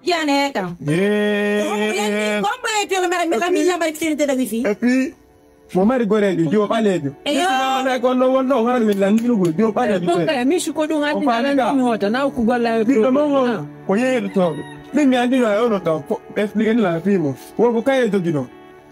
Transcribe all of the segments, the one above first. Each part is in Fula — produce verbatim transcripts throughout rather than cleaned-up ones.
Jane kam. Eh, Kombo e tolo mara mi la mi la mari tinte da wifi. Et puis, mo mari goreejo, jo ɓaleejo. Eyo. Mane ko no wonno waran min landirugo jo ɓaleejo. Ɗum kay, min siko ɗum O faami ka. Anndi mi hoota, na ko golla e Ɓiɗɗo mon on, ko yeeyetooɓe. Min mi anndino e ono taw, explique la fii mo. Wonko kaye jogiɗo.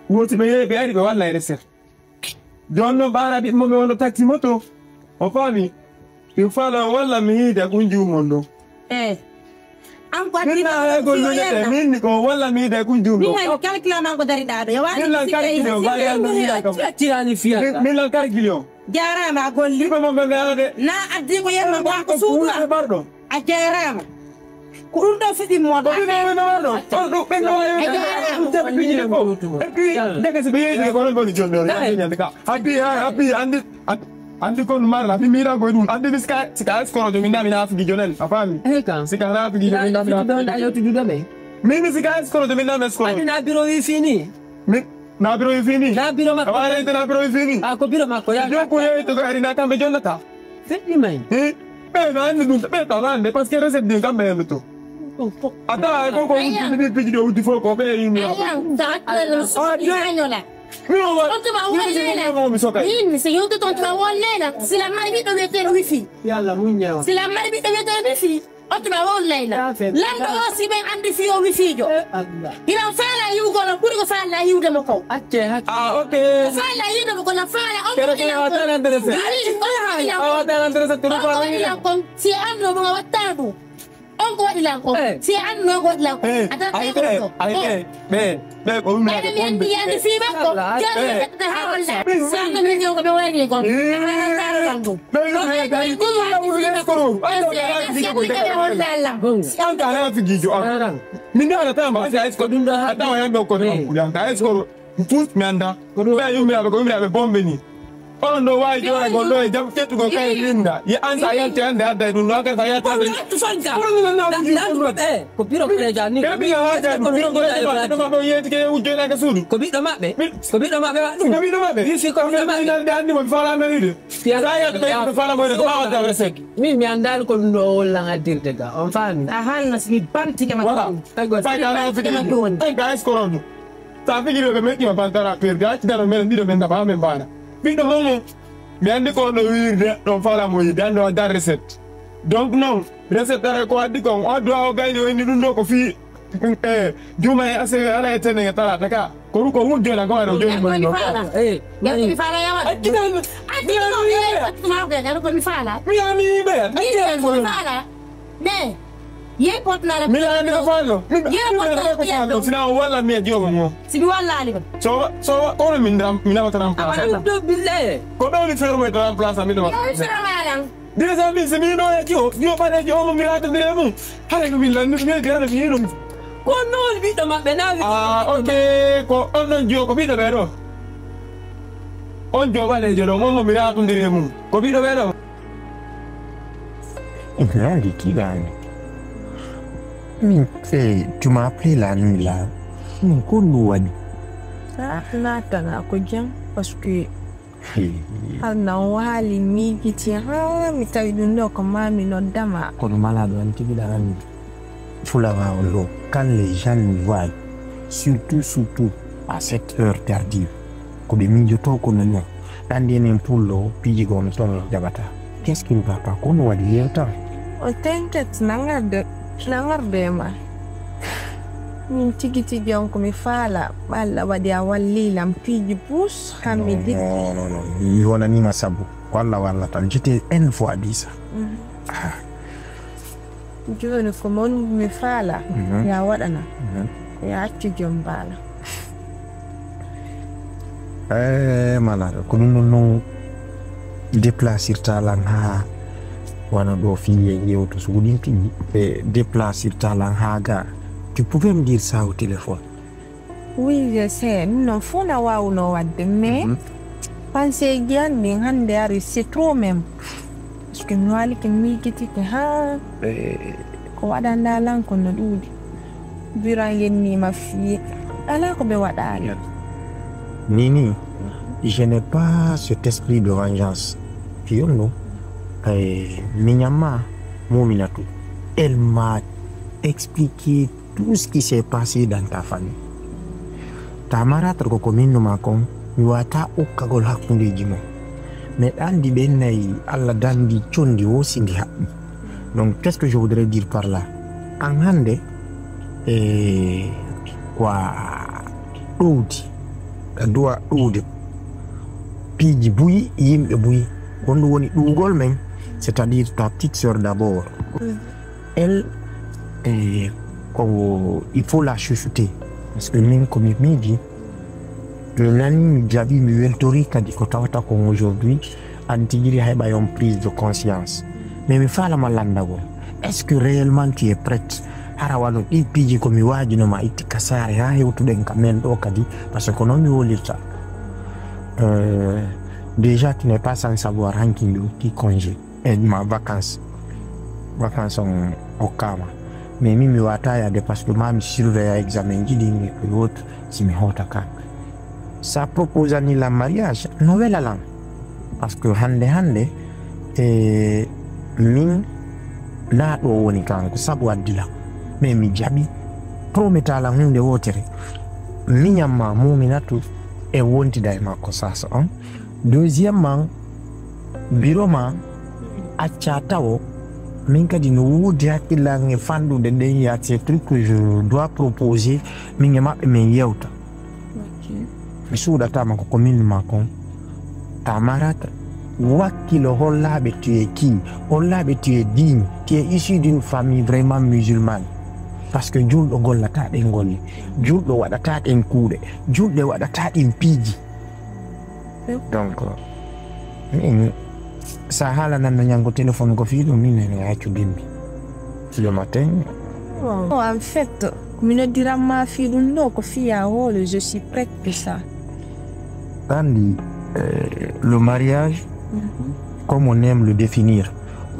Woti ɓe yeeyi ɓe ari ɓe walla e recette. Jooni noon ɓaara ɓiɗɗo mo ɓe wonno taxi moto. O faami. Mi faala walla mi yiida ko njuumon ɗo. Eh. An ko Min na e gollunde min ni ko walla mi yiida ko njuumon. Min calcula man ko dari ɗaɗo. Yawa. Min lan calcula o bari an no yiida kam. Tirani fiya. Min lan calcula o. Jarama a golli. Ibe mo ɓe ɓe alade. Na addi ko yemma ba ko Ko kuuɗe suuɗa. Barɗo. A jarama. Ko ɗum ɗo fiɗi mo. Ko ɓe ɓe no ɗo. On ɗo ɓe no ɗo. Et puis, ndeke si ɓe yeeyde ko non boni jonno. Happy, happy, andi, andi kon marla. Happy mira ko ɗum. Andi sika, sika escroc min da min afigi jonen. A faami? Hey, kan. Sika na afigi jonen da min afigi. Ɗon da yewtude ɗo ɓe. Min sika escroc min da min escroc. Andi na biro wi fini. Min na biro wi fini. Na biro makko. Awara ente na biro wi fini. A ko biro makko ya. Joko yeeyde ko ari na kamɓe jonnata. Feɗɗi may. Eh? Ɓe no anndi ɗum ɓe ɗo lande parce que recette ɗin kamɓe hendoto. A tawa ko ko wuddi piji ɗo wuddi fof ko ɓe yimɓe. Ayan, da akala so añola. Mi o wa. On tuma wallena. Mi soka. Min si yewtude on tuma wallena. Sila mari ɓiɗɗo wiyetee wifi. Yalla muñña. Sila mari ɓiɗɗo wiyetee wifi. On tuma wallena. Lanɗo o si ɓen anndi fii o wifiijo. Allah. Hiɗon faala yiwgol on ɓuri ko faala yiwde mo ko. Acce hak. Ah, ok. Faala yiwde mo ko na faala on. Kere kere a wata nan dere se. Yiɗi on A wata nan dere se tuma On ko faala waɗi yiwde. Lan kon si annoo mo waɗtaandu. On ko waɗi lan kon. Eh. Si annoo ko waɗi lan kon. Eh, A tan ay ɓe, ay ɓe, ɓe, ɓe ko ɗum Ɓayde mi anndi yande fii makko. Jooni ɓe ƴettata haa holla. Sanna min ñaw ko ɓe wayni kon. Haa taara lan ɗum. Ɓe ɗum he dari ko ɗum la wulu ko ɗum. Ay ɗo ya fi ko de. An ka na fi gijo an. Min da na tamba sai ko ɗum da ha tawa yan ɗo ko ɗum. Yan ka ko fus mi annda. Ɓe yumɓe aɓe ko yumɓe aɓe bombe ni. Onon ɗo waawi joora gon ɗo e jam kettugol kay linda. Ye an sa yalti hannde adda e ɗum ɗo an kay sa yalti hannde. Ko biro koreja ni. Ɓe ɓiya waaja ɗum biro goreja ɗum ɗo yeetike e wujjoynaaka suudu. Ko ɓiɗɗo maɓɓe. Ko ɓiɗɗo maɓɓe waɗ ɗum. Ko ɓiɗɗo maɓɓe. Wi fi ko ɓiɗɗo maɓɓe. Nalde anndi mo mi faala nani de. Sa yalti ɓe ɓe faala mo de ko ɓawa tawa sek. Min mi anndaali ko ɗum ɗo o lan addirde ga on faami. A haalna si mi bamtike ma. Voilà. Fayda na fiti. Ay guys ko ɗon. Sa fijiri ɓe metti ma bantara perdi acci dano men ɗiɗo men daba men bana. Ɓiɗɗo mon mo mi anndi ko no wirde ɗon fala mo yidde anndo o dar recette. Donc non recette dara ko addi kon o addu o gayni o inni ɗum ɗo ko fii e juma e asere ala e tene e talata ka ko ɗum ko wujjo na ko wano joni mon ɗo. Eh, Yalti mi faala yawa. Acci tan Acci ko mi faala. mi ami ɓe acci tan ko Faala. Ne. Yey potnala. Mi laani ko fallo. Min Yey potnala. Ko fallo sina o walla mi e jooma mo. Si mi wallaali ko. So so kono min dam min awata ram place. Aɗum ɗo bille. Ko ɗo ni fermo e ram place mi ɗo. Yey sura malan. Déjà min si mi ɗo e jo jo ɓaɗe jooma mi laata ndire mum. Hare ko min lanni mi gara mi ɗum. Ko noon ɓiɗɗo maɓɓe na. Ah ok ko on ɗon jo ko ɓiɗɗo ɓe ɗo. On jo ɓalejo ɗo mon mo mi laata ndire mum. Ko ɓiɗɗo ɓe ɗo. Ibrahim Kigani. Min eh, tu m'as appelé la nuit là. Min ko ɗum waɗi. Ah, natana ko jam parce que halna o waali miijiti ha mi tawi ɗum ɗo ko mami noddama. Kono malaɗo an tigi ɗa anndi. Fulawa on ɗo quand les gens nous voient surtout surtout à cette heure tardive ko ɓe miijoto kono non. Anndi enen pullo piiji goo no toon jaɓata. Qu'est-ce qui ne va pas kono waɗi yewta? O tentet nangarde nangarde e ma. Min tigi tigi on ko mi faala ɓalla waɗi a wallilam piiji bus hammi di. Non non non mi wonanima sabu walla walla tan j'étais une fois dit ça. Ah. Jooni ko mon mi faala ya waɗana ya accu joom mbaala. Eh, malade ko ɗum ɗon non déplacirta lan ha wano ɗo fiye yewto so wuɗin tigi ɓe déplacirta lan ha ga. Tu pouvais me dire ça au téléphone? Oui je sais ɗum non fof na wawno wadde mais pensée ji an ɗin hande ari c'est trop même. Parce que mi waalike miijitike haa ko waɗanɗaa lan ko no ɗuuɗi. Bira yennima fii alaa ko ɓe waɗaali. Nini, je n'ai pas cet esprit de vengeance. Fiyonno, miñamma muminatu, elle m'a expliqué tout ce qui s'est passé dans ta famille. Ta marâtre ko ko minnuma kon, mi wata okkagol hakkundeji mon. Mais ɗa andi ɓen nayi Allah dandi condi wo si ndi haɓɓi. Donc, qu'est-ce que je voudrais dire par là? An hande, e, wa ɗowdi, a duwa ɗowde piiji buyi, yimɓe buyi. Honɗum woni ɗuugol men? C'est-à-dire ta petite sœur d'abord. Elle, e, ko, il faut la chouchouter. Parce que min ko mi miiji, mi nani, mi jaɓi, mi weltori kadi ko tawata kon aujourd'hui, an tigi ri heɓa yon prise de conscience. Mais mi faalama landagol. Est-ce que réellement tu es prête? Hara wano ɗi piiji ko mi waajunoma itti ka saare haa hewtuɗen ka men ɗo kadi, parce que ko noon mi wolirta. Euh, déjà, tu n'es pas sans savoir, hanki mi okki congé. E ma vacances. Vacances on okkama. Mais min mi wata yaade parce que ma mi surveilla examen ji ɗin e autres si mi hota ka. Sa proposani lan mariage, no wela lan. Parce que hande, hande, e, min na ɗo woni kanko, sabu addi lan. Mais mi jaɓi, prometa lan hunde wotere. Miñam ma Muminatu e wontida e makko sasa on. Deuxièmement, biro ma acca tawo, min kadi no woodi hakkillan e fanɗude ɗen, il y a ces trucs que je dois proposer, min e maɓɓe min yewta. Mi suuɗatama ko ko min ma kon. Ta marata, wakkilo hollaɓe tu es qui, hollaɓe tu es digne, tu es issu d'une famille vraiment musulmane. Parce que julɗo gollata ɗen golle, julɗo waɗata ɗen kuuɗe, julɓe waɗata ɗin piiji. Donc, min, sa haalananno ñanngo téléphone ko fii ɗum, min ene accu bimbi. Le matin. Bon, en fait, ko mi noddiran ma fii ɗum ɗo, ko fii a hoolo, je suis prête pour ça. Anndi, euh, le mariage, comme on aime le définir,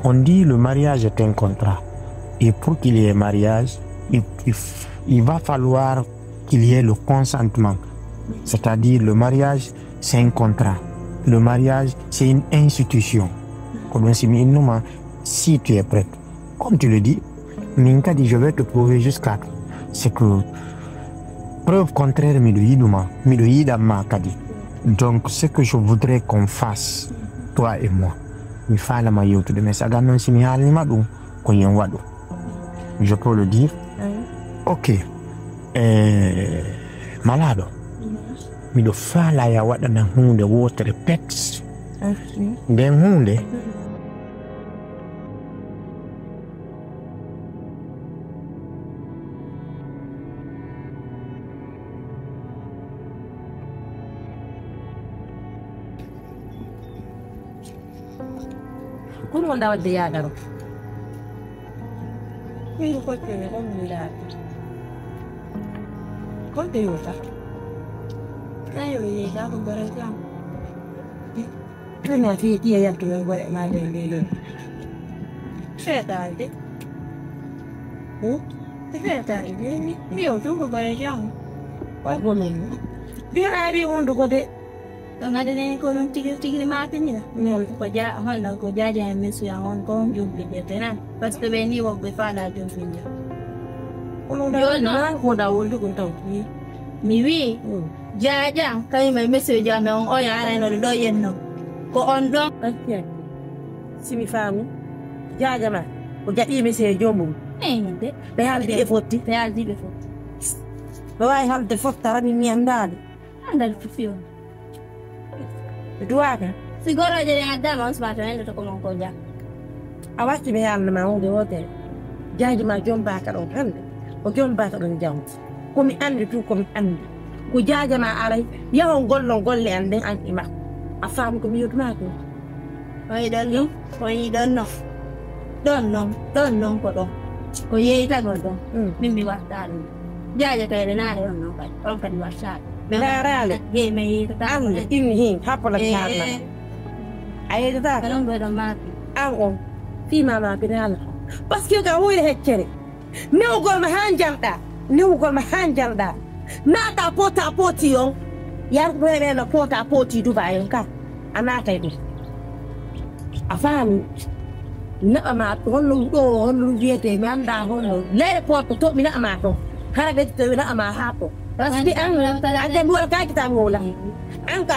on dit le mariage est un contrat. Et pour qu'il y ait mariage, il, il, il va falloir qu'il y ait le consentement. C'est-à-dire le mariage, c'est un contrat. Le mariage, c'est une institution. Ko ɗum si mi innuma, si tu es prête. Comme tu le dis, min kadi, je vais te prouver jusqu'à c'est que preuve contraire, miɗo yiɗuma, miɗo yiɗan ma kadi. Donc, ce que je voudrais qu'on fasse, toi et moi, mi faalama yewtude, mais sagan noon si mi haalnima ɗum, ko yen waɗu. Je peux le dire? Ok. Eh, malaaɗo, miɗo faala ya waɗana huunde wootere pet. Nden huunde, Kono wonda wadde yaagaro. Min ko kotte ne on mi laabi. Kotte yota. Ayo ye ka ko bara jam. Tuna fi tiya yaltu men gore ma de de de. Fetande. Hmm? Fetande. Mi o tu ko bare jam. Wa ko men. Bi ari wondu ko de. Ɗo ngaɗanee ko ɗum tigi tigi maakini la. Ko ja honno ko jaaja e mesu ya on ko jumbi je tenan. Parce que ɓe ni wonɓe faala jumbi je. Jono ko da wondu ko taw. Mi wi jaaja kañum e mesu jaaja on o yaarayno ɗo yenno. Ko on ɗon. Si mi faamu jaaja ma ko jaɓi mesu joomum. Eyde. Ɓe haaldi ɓe fotti. Ɓe haaldi ɓe fotti. Ɓe waawi haalde fottara min mi anndaali. Andal ko fiyo. Duwaaka. Si gorooje ɗen addaama on subaka en ɗo ko mon ko jam. A watti ɓe yaalna ma hunde wootere. Jaaji ma jombaaka ɗon hannde. O jombaaka ɗon jawdi. Ko mi anndi tun ko mi anndi. Ko jaaja ma aray. Yahon gollon golle an ɗen an e makko. A faami ko mi yotuma ko. On yiɗon ɗum? On yiɗon non? Ɗon non, ɗon non ko ɗon. Ko yeytagol ɗon. Min mi watta ɗum. Jaaja kayre naare on non kadi. On kadi watta ɗum. Naaraale. Gey men yeytata. An in hin happola kaarna. A yeytata. Ɗon ɓe ɗon maaki. An on. Fii ma ma binaala. Parce que ka hoyre heccere. Newgol ma haa njalɗa, newgol ma haa njalɗa. Naata pota poti on, yarduɓe ɓe no pota poti Dubai on ka. A naatay ɗum. A faami? Naɓa ma honno ɗo, honno wiyete, mi annda honno. Leyɗe porto to mi naɓa ma to. Hara ɓe tewina ama haako. Parce que an, an de mbuwal kaji tan wowla. An ka.